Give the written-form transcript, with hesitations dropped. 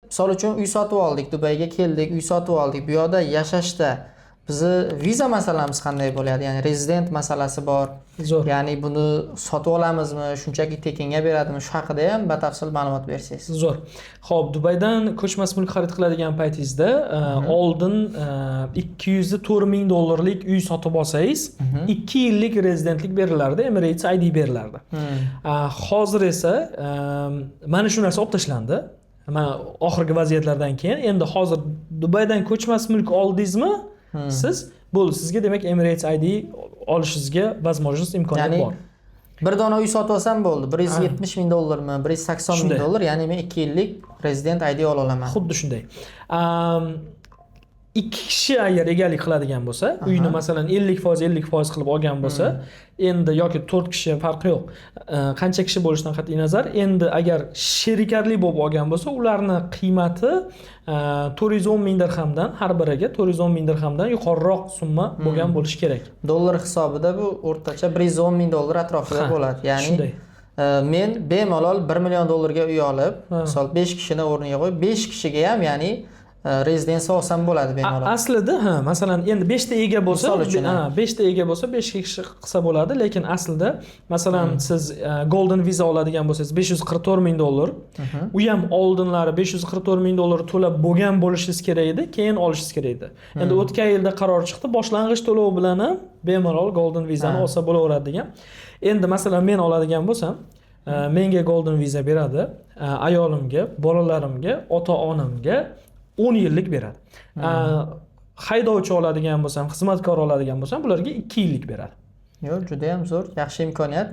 Misol uchun, uy sotib oldik, Dubayga keldik, uy sotib oldik. Bu yoqda yashashda bizni viza masalamiz qanday bo'ladi? Ya'ni rezident masalasi bor. Zo'r. Ya'ni buni sotib olamizmi, shunchaki tekinga beradimi? Shu haqida ham batafsil ma'lumot bersangiz. Zo'r. Xo'p, Dubaydan ko'chmas mulk xarid qiladigan paytingizda oldin 204 ming dollarlik uy sotib olsangiz, 2 yillik rezidentlik berilardi, Emirates ID berilardi. Hozir esa mana shu narsa olib tashlandi. Mana oxirgi vaziyatlardan keyin endi hozir Dubaydan ko'chmas mulk oldingizmi, siz bo'ldi, sizga demak Emirates ID olishingizga возможность, imkoniyat Ya'ni bor. bir dona uy sotib olsam bo'ldi. 170 ming dollarmi, 180 ming Shunday. dollar, ya'ni men 2 yillik rezident ID ola olaman. Xuddi shunday. Ikki kishi agar egalik qiladigan bo'lsa, uyni masalan 50%, 50% qilib olgan bo'lsa, endi yoki to'rt kishi, farqi yo'q. Qancha kishi bo'lishidan qat'iy nazar, endi agar sherikarli bo'lib olgan bo'lsa, ularni qiymati 410 ming dirhamdan, har biriga 410 ming dirhamdan yuqoriroq summa bo'lgan bo'lishi kerak. Dollar hisobida bu o'rtacha 110 ming dollar atrofida bo'ladi. Ya'ni shunday. Men bemalol 1 million dollarga uy olib, misol 5 kishini o'rniga qo'yib, 5 kishiga ham, ya'ni rezidensiya olsam bo'ladi bemalol. Aslida ha, masalan, endi 5 ta ega bo'lsa, Misol uchun, ha, 5 ta ega bo'lsa, 5 kishi qilsa bo'ladi, lekin aslida masalan siz golden visa oladigan bo'lsangiz, 544 ming dollar. U ham oldinlari 544 ming dollar to'lab bo'lgan bo'lishingiz kerak edi, keyin olishingiz kerak edi. Endi o'tgan yilda qaror chiqdi, boshlang'ich to'lov bilan ham bemalol golden vizani olsa bo'laveradi degan. Endi masalan men oladigan bo'lsam, menga golden visa beradi, ayolimga, bolalarimga, ota onamga 10 yillik beradi. Haydovchi oladigan bo'lsam, xizmatkor oladigan bo'lsam, bularga 2 yillik beradi. Yo'q, juda ham zo'r, yaxshi imkoniyat.